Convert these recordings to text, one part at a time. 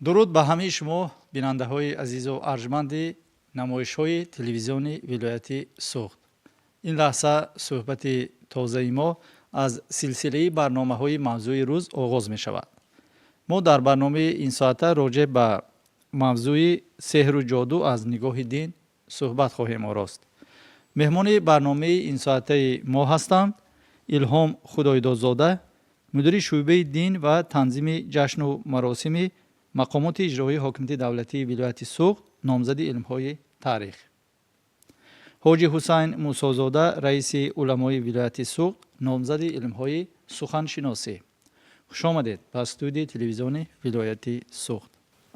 Дуруд ба ҳамаи шумо, бинандаҳои азизу арҷманди намоишҳои телевизиони вилояти Суғд. Ин лаҳза суҳбати тозаи мо аз силсилаи барномаҳои «Мавзӯи рӯз» оғоз мешавад. Мо дар барномаи ин соата роҷеъ ба мавзӯи сеҳру ҷоду аз нигоҳи дин суҳбат хоҳем орост. Меҳмони барномаи инсоатаи мо ҳастанд Илҳом Худойдодзода, мудири шӯъбаи дин ва танзими ҷашну маросими мақомоти иҷроии ҳокимияти давлатии вилояти Суғд, номзади илмҳои таърих, Ҳоҷи Ҳусайн Мусозода, раиси уламои вилояти Суғд, номзади илмҳои суханшиносӣ. Хушомадед ба студияи телевизиони вилояти Суғд.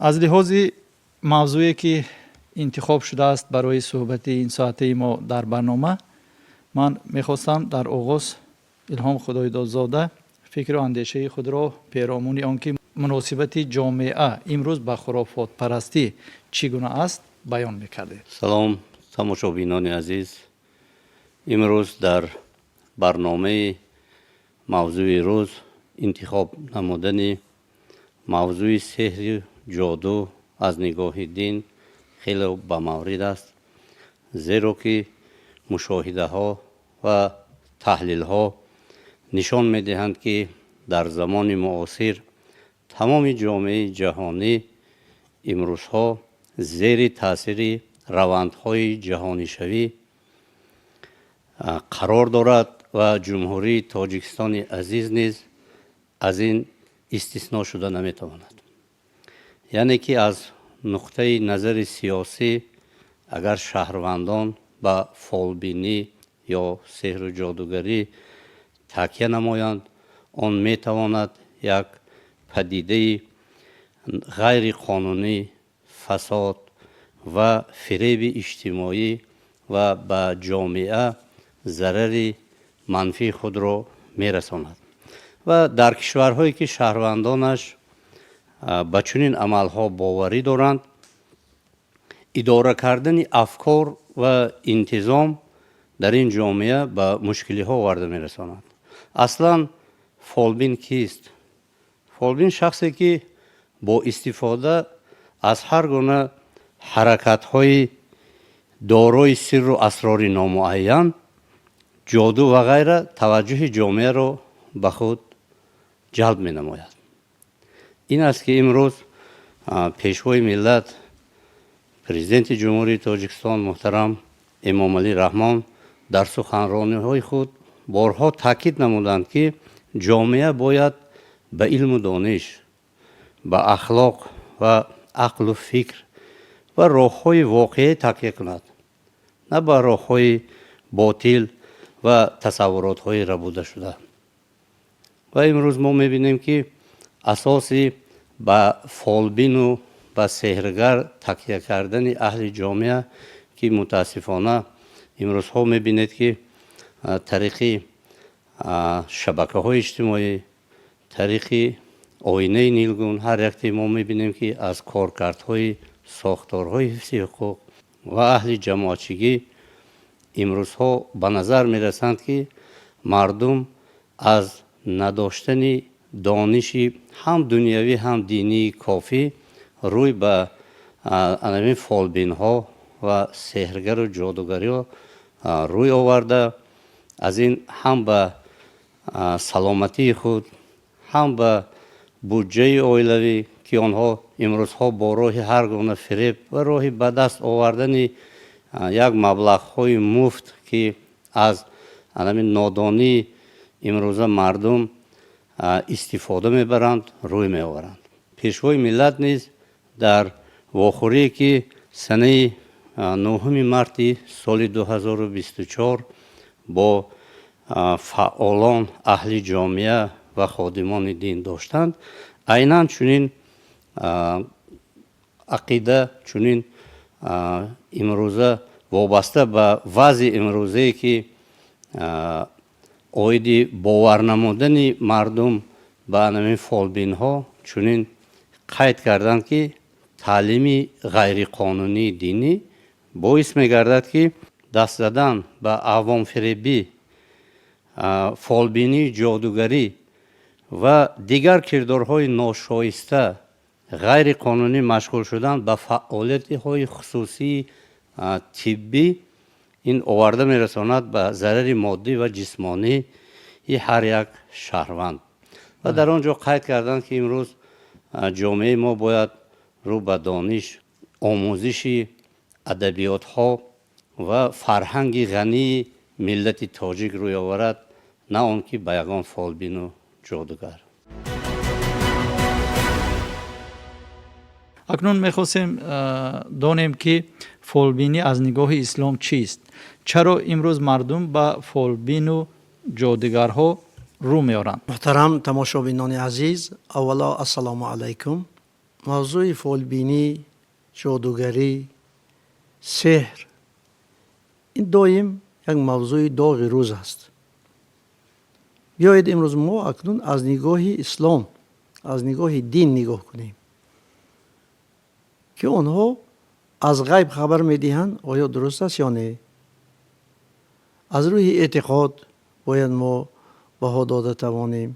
Аз лиҳози мавзӯе, ки интихоб шудааст барои суҳбати инсоатаи мо дар барнома, ман мехостам дар оғоз Илҳом Худойдодзода фикру андешаи худро перомуни он ки муносибати ҷомеа имрӯз ба хурофотпарастӣ чӣ гуна аст, баён мекардед. Салом, тамошобинони азиз. Имрӯз дар барномаи «Мавзӯи рӯз» интихоб намудани мавзӯи сеҳру ҷоду аз нигоҳи дин хеле ба маврид аст, зеро ки мушоҳидаҳо ва таҳлилҳо нишон медиҳанд, ки дар замони муосир тамоми ҷомеаи ҷаҳонӣ имрӯзҳо зери таъсири равандҳои ҷаҳонишавӣ қарор дорад ва Ҷумҳурии Тоҷикистони азиз низ аз ин истисно шуда наметавонад. Яъне ки аз нуқтаи назари сиёсӣ, агар шаҳрвандон ба фолбинӣ ё сеҳру ҷодугарӣ такя намоянд, он метавонад як падидаи ғайриқонунӣ, фасод ва фиреби иҷтимоӣ ва ба ҷомеа зарари манфии худро мерасонад. Ва дар кишварҳое, ки шаҳрвандонаш ба чунин амалҳо боварӣ доранд, идора кардани афкор ва интизом дар ин ҷомеа ба мушкилиҳо оварда мерасонад. Аслан фолбин кист? Фолбин шахсе, ки бо истифода аз ҳар гуна ҳаракатҳои дорои сирру асрори номуайян, ҷоду ва ғайра таваҷҷӯҳи ҷомеаро ба худ ҷалб менамояд. Ин аст, ки имрӯз Пешвои миллат, Президенти Ҷумҳурии Тоҷикистон муҳтарам Эмомалӣ Раҳмон дар суханрониҳои худ борҳо таъкид намуданд, ки ҷомеа бояд ба илму дониш, ба ахлоқ ва ақлу фикр ва роҳҳои воқеӣ такя кунад, на ба роҳҳои ботил ва тасаввуротҳои рабудашуда. Ва имрӯз мо мебинем, ки асоси ба фолбину ба сеҳргар такя кардани аҳли ҷомеа, ки мутаассифона имрӯзҳо мебинед, ки тариқи шабакаҳои иҷтимоӣ, тариқи оинаи нилгун ҳар якте мо мебинем, ки аз коркардҳои сохторҳои ҳифзи ҳуқуқ ва аҳли ҷамоатчигӣ имрӯзҳо ба назар мерасанд, ки мардум аз надоштани дониши ҳам дунявӣ, ҳам динии кофӣ рӯй ба анамин фолбинҳо ва сеҳргару ҷодугариҳо рӯй оварда, аз ин ҳам ба саломатии худ, ҳам ба буҷаи оилавӣ, ки онҳо имрӯзҳо бо роҳи ҳар гуна фиреб ва роҳи ба даст овардани як маблағҳои муфт, ки аз анамин нодонии имрӯза мардум истифода мебаранд, рӯй меоваранд. Пешвои миллат низ дар вохӯрие, ки санаи 9 марти соли 2024 бо фаъолон, аҳли ҷомеа ва ходимони дин доштанд, айнан чунин ақида, чунин имрӯза вобаста ба вазъи имрӯзае, ки оиди бовар намудани мардум ба анамин фолбинҳо, чунин қайд карданд, ки таълими ғайриқонунии динӣ боис мегардад, ки даст задан ба авомфиребӣ, фолбинии ҷодугарӣ ва дигар кирдорҳои ношоиста. Ғайриқонунӣ машғул шудан ба фаъолиятҳои хусусии тиббӣ ин оварда мерасонад ба зарари моддӣ ва ҷисмонии ҳар як шаҳрванд. Ва дар он ҷо қайд карданд, ки имрӯз ҷомеаи мо бояд рӯ ба дониш, омӯзиши адабиётҳо ва фарҳанги ғании миллати тоҷик рӯй оварад, на он ки ба ягон фолбину ҷодугар. Акнун мехостем донем, ки фолбинӣ аз нигоҳи ислом чист? Чаро имрӯз мардум ба фолбину ҷодугарҳо рӯ меоранд? Муҳтарам тамошобинони азиз, аввало ассалому алайкум. Мавзӯи фолбинӣ, ҷодугарӣ, сеҳр ин доим як мавзӯи доғи рӯз аст. Биёед, имрӯз мо акнун аз нигоҳи ислом, аз нигоҳи дин нигоҳ кунем, ки онҳо аз ғайб хабар медиҳанд, оё дуруст аст ё не? Аз рӯи эътиқод бояд мо баҳо дода тавонем,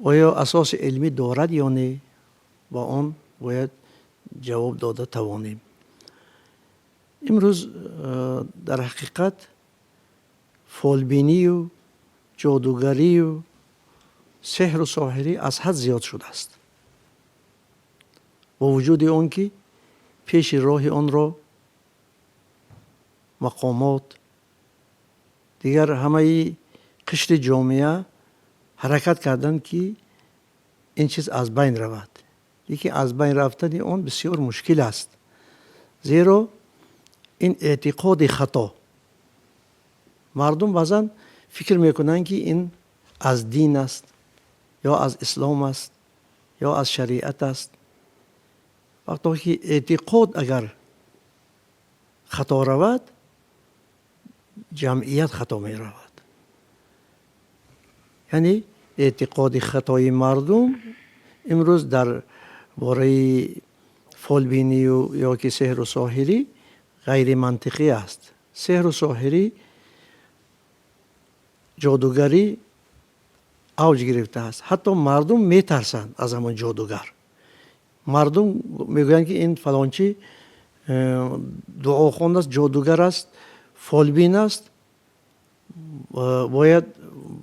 оё асоси илмӣ дорад ё не, ба он бояд ҷавоб дода тавонем. Имрӯз дар ҳақиқат фолбинию ҷодугарию сеҳру соҳирӣ аз ҳад зиёд шудааст, бо вуҷуди он ки пеши роҳи онро мақомот, дигар ҳамаи қишри ҷомеа ҳаракат карданд, ки ин чиз аз байн равад. Лекин аз байн рафтани он бисёр мушкил аст, зеро ин эътиқоди хато. Мардум баъзан фикр мекунанд, ки ин аз дин аст ё аз ислом аст ё аз шариат аст. Вақто ки эътиқод агар хато равад, ҷамъият хато меравад. Яъне эътиқоди хатои мардум имрӯз дар бораи фолбинию ё ки сеҳру соҳирӣ ғайримантиқӣ аст. Сеҳру соҳирӣ, ҷодугарӣ авҷ гирифтааст, ҳатто мардум метарсанд аз ҳамон ҷодугар. Мардум мегӯянд, ки ин фалончи дуохон аст, ҷодугар аст, фолбин аст, бояд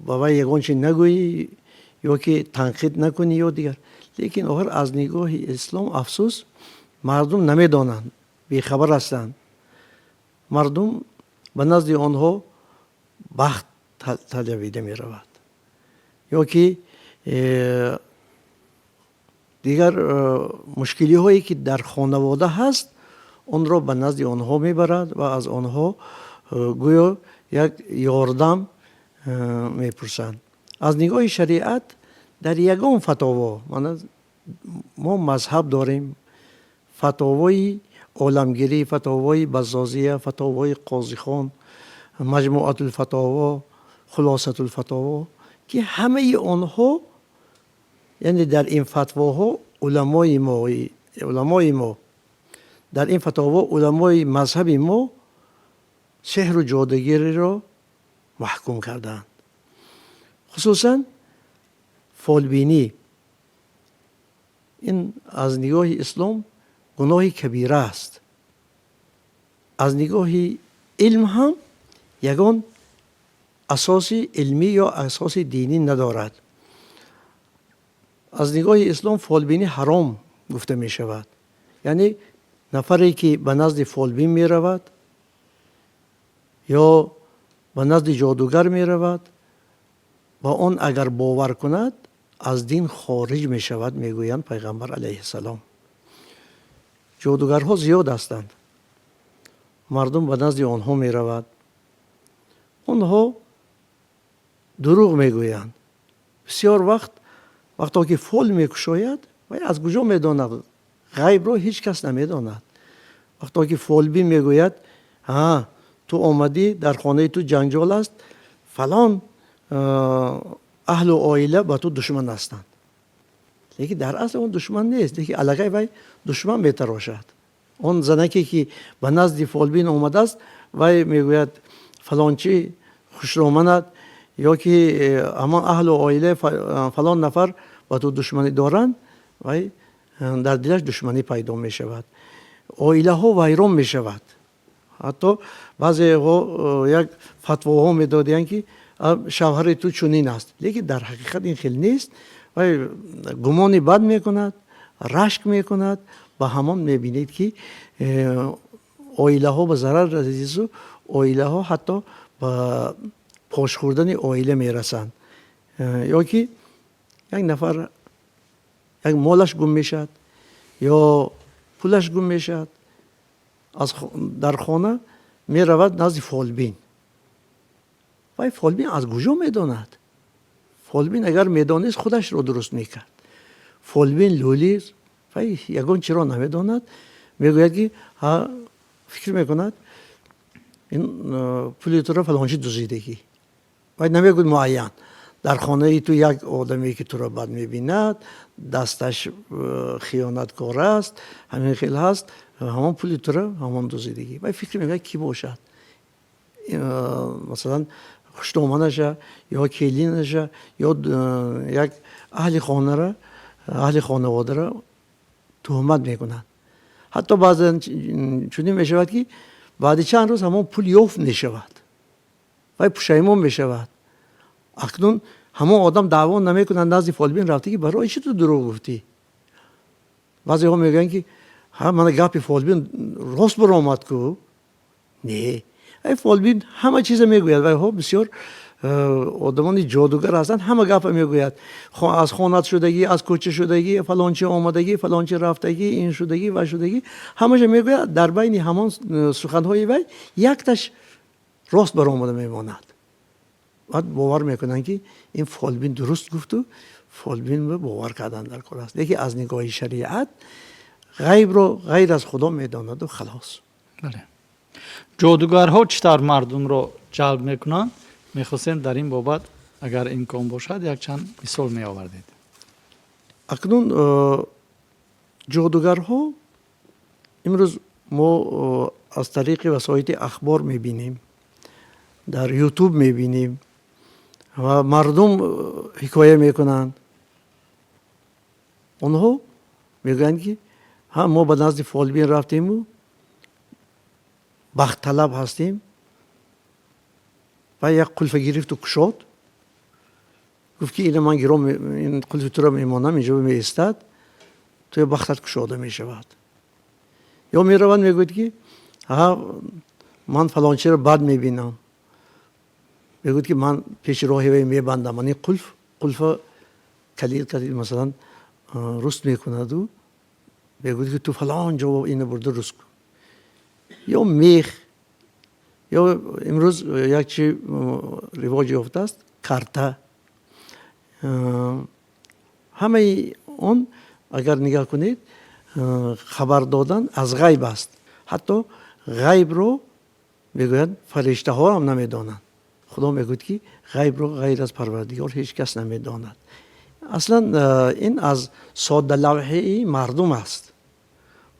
ба вай ягон чи нагӯӣ ё ки танқид накунӣ ё дигар. Лекин охир аз нигоҳи ислом, афсӯс, мардум намедонанд, бехабар ҳастанд. Мардум ба назди онҳо бахт талабида меравад ё ки дигар мушкилиҳое, ки дар хонавода ҳаст, онро ба назди онҳо мебарад ва аз онҳо гӯё як ёрдам мепурсанд. Аз нигоҳи шариат дар ягон фатово, мо мазҳаб дорем, фатовои оламгирӣ, фатовои Баззозия, фатовои Қозихон, Маҷмуатулфатово, Хулосатулфатово, ки ҳамаи онҳо, яъне дар ин фатвоҳо уламои мо, дар ин фатово уламои мазҳаби мо сеҳру ҷодугариро маҳкум кардаанд, хусусан фолбинӣ. Ин аз нигоҳи ислом гуноҳи кабира аст. Аз нигоҳи илм ҳам ягон асоси илмӣ ё асоси динӣ надорад. Аз нигоҳи ислом фолбинӣ ҳаром гуфта мешавад, яъне нафаре ки ба назди фолбин меравад ё ба назди ҷодугар меравад, ба он агар бовар кунад, аз дин хориҷ мешавад, мегӯянд Пайғамбар алайҳиссалом. Ҷодугарҳо зиёд ҳастанд, мардум ба назди онҳо меравад, онҳо дурӯғ мегӯянд. Бисёр вақт, вақто ки фол мекушояд, вай аз куҷо медонад? Ғайбро ҳеҷ кас намедонад. Вақто ки фолбин мегӯяд: «Ҳа, ту омадӣ, дар хонаи ту ҷанҷол аст, фалон аҳлу оила ба ту душман ҳастанд», лекин дар асл он душман нест, лекин аллакай вай душман метарошад. Он занаке ки ба назди фолбин омадааст, вай мегӯяд: «Фалончи хушроманад ё ки ҳамон аҳлу оилаи фалон нафар ба ту душманӣ доранд», вай Дар дилаш душманӣ пайдо мешавад, оилаҳо вайрон мешавад. Ҳатто баъзеҳо як фатвоҳо медодиянд, ки шавҳари ту чунин аст, лекин дар ҳақиқат ин хел нест. Вай гумони бад мекунад, рашк мекунад. Ба ҳамон мебинед, ки оилаҳо ба зарар расидису оилаҳо ҳатто ба пош хӯрдани оила мерасанд. Ё ки як нафар як молаш гум мешавад ё пулаш гум мешавад, дар хона меравад назди фолбин. Вай фолбин аз куҷо медонад? Фолбин агар медонист, худашро дуруст мекард. Фолбин лӯли, вай ягон чиро намедонад. Мегӯяд, ки фикр мекунад, ин пули туро фалончи дуздидагӣ. Вай намегӯяд муайян, дар хонаи ту як одаме, ки туро бад мебинад, дасташ хиёнаткор аст, ҳамин хел ҳаст, ҳамон пули туро ҳамон дуздидагӣ. Вай фикр мекунад, кӣ бошад, масалан, хуштоманаша ё келинаша ё як аҳли хонара, аҳли хонаводаро туҳмат мекунад. Ҳатто баъзан чунин мешавад, ки баъди чанд рӯз ҳамон пул ёфт мешавад, вай пушаймон мешавад. Акнун ҳамон одам даъво намекунад назди фолбин рафта, ки барои чӣ ту дурӯғ гуфтӣ? Баъзеҳо мегӯянд, ки ҳа, мана гапи фолбин рост баромад ку. Не, ай фолбин ҳама чиза мегӯяд. Вайҳо бисёр одамони ҷодугар ҳастанд, ҳама гапа мегӯяд: аз хонат шудагӣ, аз кӯча шудагӣ, фалончи омадагӣ, фалончи рафтагӣ, ин шудагӣ ва шудагӣ, ҳамаша мегӯяд. Дар байни ҳамон суханҳои вай якташ рост баромада мемонад. Баъд бовар мекунанд, ки ин фолбин дуруст гуфту фолбинро бовар кардан дар кор аст. Лекин аз нигоҳи шариат ғайбро ғайр аз Худо медонаду халос. Бале, ҷодугарҳо чӣ тавр мардумро ҷалб мекунанд? Мехостем дар ин бобат, агар имкон бошад, якчанд мисол меовардед. Акнун ҷодугарҳо имрӯз мо аз тариқи васоити ахбор мебинем, дар Ютуб мебинем ва мардум ҳикоя мекунанд. Онҳо мегӯянд, ки ҳа, мо ба назди фолбин рафтему бахтталаб ҳастем, ва як қулфа гирифту кушод, гуфт, ки ина ман гиром, ин қулфи туро мемонам, инҷо меистад, туя бахтат кушода мешавад. Ё мераванд, мегӯяд, ки ҳа, ман фалончиро бад мебинам, мегӯяд, ки ман пеши роҳи вай мебандам, ман ин қулф, қулфа калид, масалан, руст мекунаду мегӯяд, ки ту фалон ҷо ина бурда руст кун, ё мех, ё имрӯз як чи ривоҷ ёфтааст, карта. Ҳамаи он, агар нигаҳ кунед, хабар додан аз ғайб аст. Ҳатто ғайбро, мегӯянд, фариштаҳо ҳам намедонанд. Худо мегӯяд, ки ғайбро ғайр аз Парвардигор ҳеҷ кас намедонад. Аслан ин аз соддалавҳии мардум аст.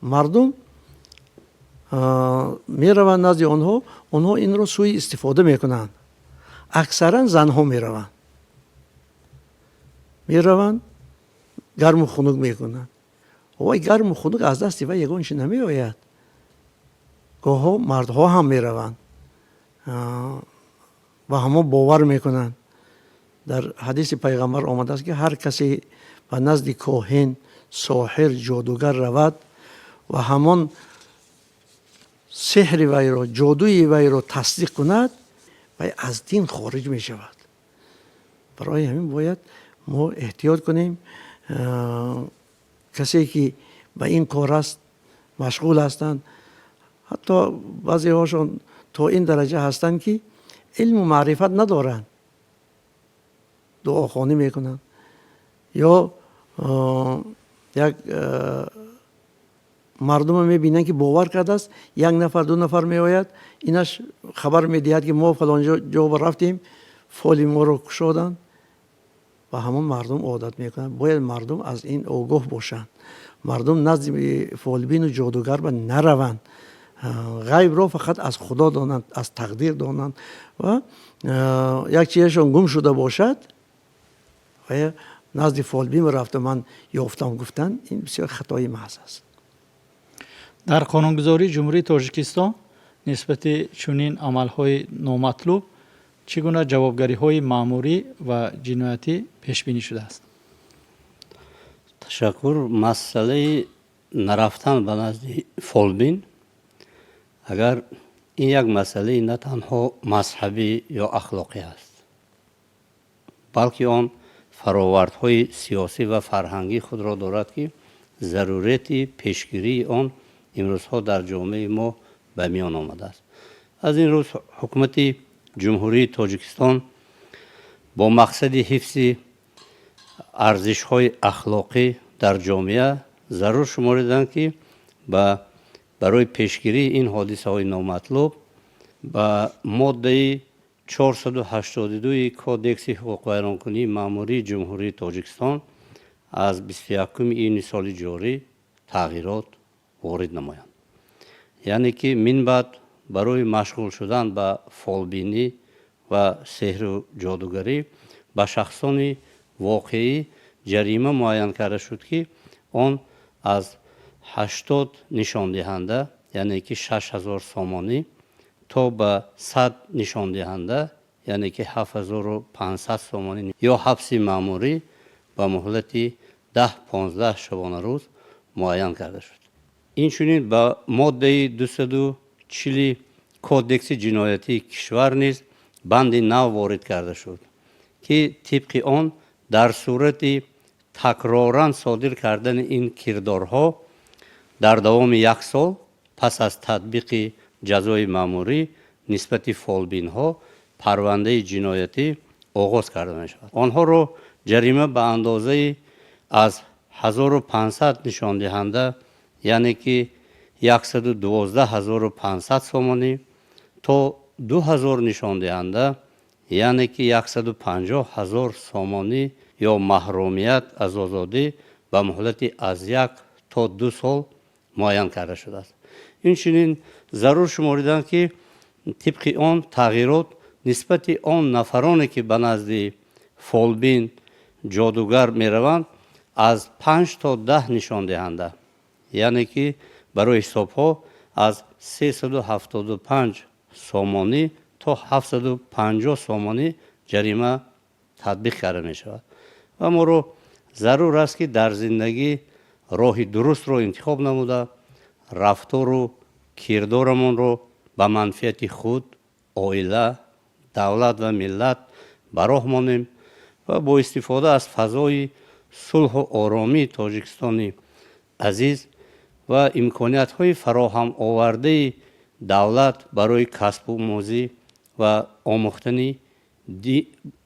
Мардум мераванд назди онҳо, онҳо инро сӯи истифода мекунанд. Аксаран занҳо мераванд, гарму хунук мекунанд. Вай гарму хунук аз дасти вай ягон чи намеояд. Гоҳҳо мардҳо ҳам мераванд ва ҳамон бовар мекунанд. Дар ҳадиси пайғамбар омадааст, ки ҳар касе ба назди коҳин, соҳир, ҷодугар равад ва ҳамон сеҳри вайро, ҷодуи вайро тасдиқ кунад, вай аз дин хориҷ мешавад. Барои ҳамин бояд мо эҳтиёт кунем. Касе ки ба ин кор аст машғул ҳастанд, ҳатто баъзеҳошон то ин дараҷа ҳастанд, ки илму маърифат надоранд, дуохонӣ мекунанд ё як мардума мебинанд, ки бовар кардааст. Як нафар, ду нафар меояд, инаш хабар медиҳад, ки мо фалон ҷо рафтем, фоли моро кушоданд, ва ҳамон мардум одат мекунанд. Бояд мардум аз ин огоҳ бошанд. Мардум назди фолбину ҷодугар ба нараванд. Ғайбро фақат аз Худо донанд, аз тақдир донанд ва як чизашон гум шуда бошад ва Назди фолбин рафта ман ёфтам гуфтан, ин бисёр хатои маҳз аст. Дар қонунгузории Ҷумҳурии Тоҷикистон нисбати чунин амалҳои номатлуб чӣ гуна ҷавобгариҳои маъмурӣ ва ҷиноятӣ пешбинӣ шудааст? Ташаккур. Масъалаи нарафтан ба назди фолбин, агар ин як масъалаи на танҳо мазҳабӣ ё ахлоқӣ аст, балки он фаровардҳои сиёсӣ ва фарҳангии худро дорад, ки зарурияти пешгирии он имрӯзҳо дар ҷомеаи мо ба миён омадааст. Аз ин рӯз Ҳукумати Ҷумҳурии Тоҷикистон бо мақсади ҳифзи арзишҳои ахлоқӣ дар ҷомеа зарур шумориданд, ки барои пешгирии ин ҳодисаҳои номатлуб ба моддаи 482 Кодекси ҳуқуқвайронкунии маъмурии Ҷумҳурии Тоҷикистон аз 21 июни соли ҷорӣ тағйирот ворид намоянд. Яъне ки минбаъд барои машғул шудан ба фолбинӣ ва сеҳру ҷодугарӣ ба шахсони воқеӣ ҷарима муайян карда шуд, ки он аз 80 нишондиҳанда, яъне ки 6000 сомонӣ, то ба 100 нишондиҳанда, яъне ки 7500 сомонӣ, ё ҳабси маъмурӣ ба муҳлати 10-15 шабонарӯз муайян карда шуд. Инчунин ба моддаи 240 Кодекси ҷиноятии кишвар низ банди нав ворид карда шуд, ки тибқи он дар сурати такроран содир кардани ин кирдорҳо дар давоми як сол пас аз татбиқи ҷазои маъмурӣ нисбати фолбинҳо парвандаи ҷиноятӣ оғоз карда мешавад. Онҳоро ҷарима ба андозаи аз 1500 нишондиҳанда, яъне ки 112 500 сомонӣ, то 2000 нишондиҳанда, яъне ки 150 000 сомонӣ, ё маҳрумият аз озодӣ ба муҳлати аз 1 то 2 сол муайян карда шудааст. Инчунин зарур шумориданд, ки тибқи он тағйирот нисбати он нафароне, ки ба назди фолбин, ҷодугар мераванд, аз 5 то 10 нишондиҳанда, яъне ки барои ҳисобҳо аз 375 сомонӣ то 750 сомонӣ ҷарима татбиқ карда мешавад. Ва моро зарур аст, ки дар зиндагӣ роҳи дурустро интихоб намуда, рафтору кирдорамонро ба манфиати худ, оила, давлат ва миллат ба роҳ монем ва бо истифода аз фазои сулҳу оромии Тоҷикистони азиз ва имкониятҳои фароҳам овардаи давлат барои касбу омӯзӣ ва омӯхтани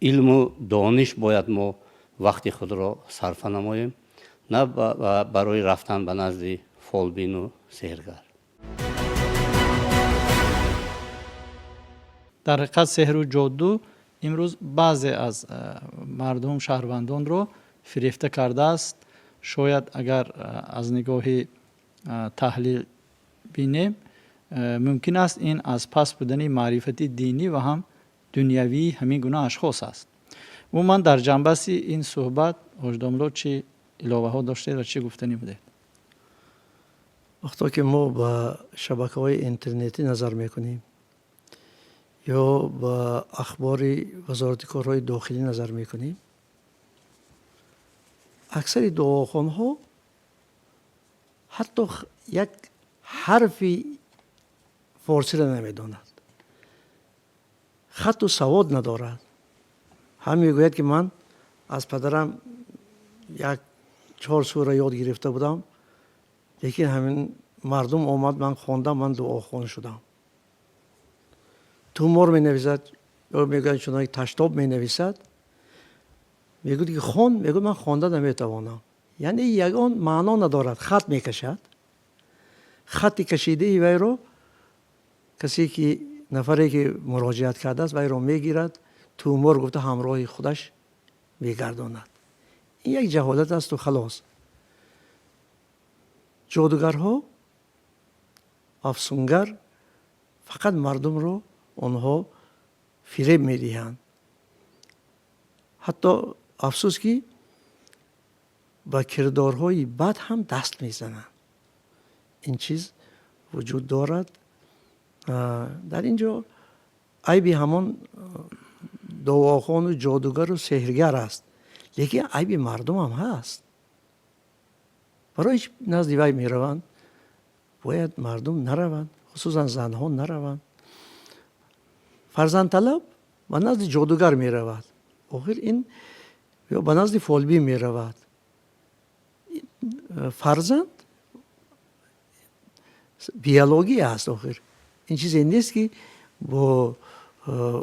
илму дониш бояд мо вақти худро сарфа намоем, на барои рафтан ба назди фолбину сеҳргар. Дар ҳақиқат, сеҳру ҷоду имрӯз баъзе аз мардум, шаҳрвандонро фирефта кардааст. Шояд агар аз нигоҳи таҳлил бинем, мумкин аст, ин аз паст будани маърифати динӣ ва ҳам дунявии ҳамин гуна ашхос аст. Умуман, дар ҷанбаси ин суҳбат, ҳоҷдомло, чӣ иловаҳо доштед ва чӣ гуфтанӣ будед? Вақто ки мо ба шабакаҳои интернетӣ назар мекунем ё ба ахбори Вазорати корҳои дохилӣ назар мекунем, аксари дуохонҳо ҳатто як ҳарфи форсиро намедонад, хатту савод надорад. Ҳам мегӯяд, ки ман аз падарам як чор сура ёд гирифта будам, лекин ҳамин мардум омад, ман хондам, ман дуохон шудам. Тумор менависад ё мегӯяд, чуноки таштоб менависад, мегӯяд, ки хон, мегӯяд, ман хонда наметавонам. Яъне ягон маъно надорад. Хат мекашад, хати кашидаи вайро касе ки, нафаре ки муроҷиат кардааст, вайро мегирад, тумор гуфта ҳамроҳи худаш мегардонад. Ин як ҷаҳолат асту халос. Ҷодугарҳо, афсунгар фақат мардумро онҳо фиреб медиҳанд. Ҳатто афсӯс, ки Ба кирдорҳои бад ҳам даст мезананд. Ин чиз вуҷуд дорад. Дар ин ҷо айби ҳамон дуохону ҷодугару сеҳргар аст, лекин айби мардум ҳам ҳаст. Барои чӣ назди вай мераванд? Бояд мардум нараванд, хусусан занҳо нараванд. Фарзандталаб ба назди ҷодугар меравад, охир ин ё ба назди фолбин меравад. Фарзанд биология аст, охир ин чизе нест, ки бо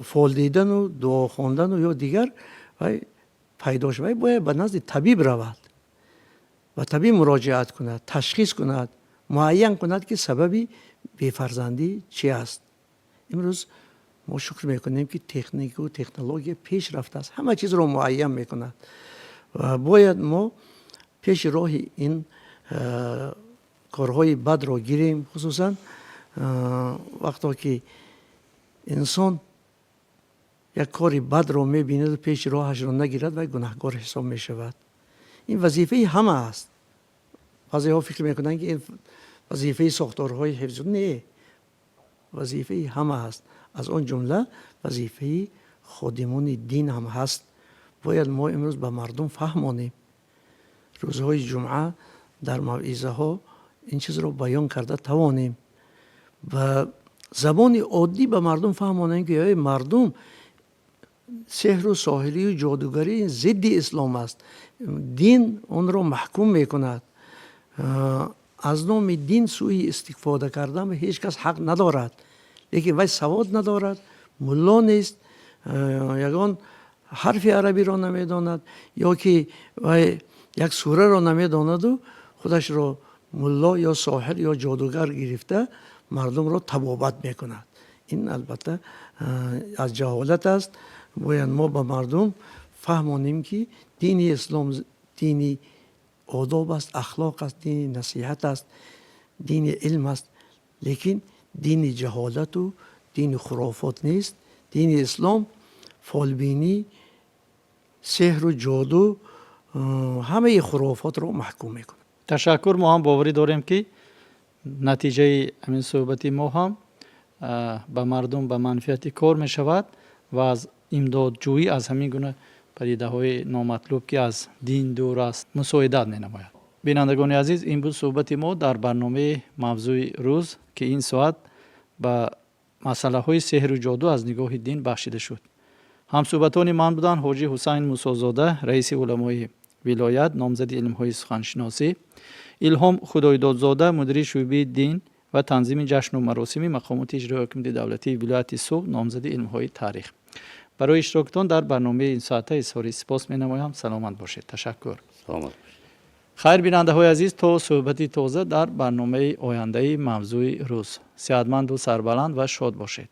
фол дидану дуо хондану ё дигар вай пайдо шавад. Бояд ба назди табиб равад, ба табиб муроҷиат кунад, ташхис кунад, муайян кунад, ки сабаби бефарзандӣ чи аст. Имрӯз мо шукр мекунем, ки технику технология пеш рафтааст, ҳама чизро муайян мекунад ва бояд мо пеши роҳи ин корҳои бадро гирем, хусусан вақто ки инсон як кори бадро мебинаду пеши роҳашро нагирад, вай гунаҳкор ҳисоб мешавад. Ин вазифаи ҳама аст. Баъзеҳо фикр мекунанд, ки ин вазифаи сохторҳои ҳифз. Не, вазифаи ҳама аст, аз он ҷумла вазифаи ходимони дин ҳам ҳаст. Бояд мо имрӯз ба мардум фаҳмонем, рӯзҳои ҷумъа дар мавъизаҳо ин чизро баён карда тавонем, ба забони оддӣ ба мардум фаҳмонем, ки эй мардум, сеҳру соҳирию ҷодугарӣ зидди ислом аст, дин онро маҳкум мекунад. Аз номи дин сӯи истифода кардан ҳеҷ кас ҳақ надорад. Лекин вай савод надорад, мулло нест, ягон ҳарфи арабиро намедонад ё ки вай як сураро намедонаду худашро мулло ё соҳир ё ҷодугар гирифта мардумро табобат мекунад. Ин албатта аз ҷаҳолат аст. Бояд мо ба мардум фаҳмонем, ки дини ислом дини одоб аст, ахлоқ аст, дини насиҳат аст, дини илм аст, лекин дини ҷаҳолату дини хурофот нест. Дини ислом фолбинӣ, сеҳру ҷоду, ҳамаи хурофотро маҳкум мекунад. Ташаккур. Мо ҳам боварӣ дорем, ки натиҷаи ҳамин суҳбати мо ҳам ба мардум ба манфиати кор мешавад ва аз имдодҷӯӣ аз ҳамин гуна падидаҳои номатлуб, ки аз дин дур аст, мусоидат менамояд. Бинандагони азиз, ин буд суҳбати мо дар барномаи «Мавзӯи рӯз», ки ин соат ба масъалаҳои сеҳру ҷоду аз нигоҳи дин бахшида шуд. Ҳамсӯҳбатони ман буданд ҳоҷӣ Ҳусайн Мусозода, раиси уламои вилоят, номзади илмҳои суханшиносӣ, Илҳом Худойдодзода, мудири шӯъбаи дин ва танзими ҷашну маросими мақомоти иҷрои ҳокимияти давлатии вилояти Суғд, номзади илмҳои таърих. Барои иштирокатон дар барномаи ин соата изҳори сипос менамоям. Саломат бошед, ташаккур. Саломат бошед. Хайр, бинандаҳои азиз, то суҳбати тоза дар барномаи ояндаи «Мавзӯи рӯз» сиҳатманду сарбаланд ва шод бошед.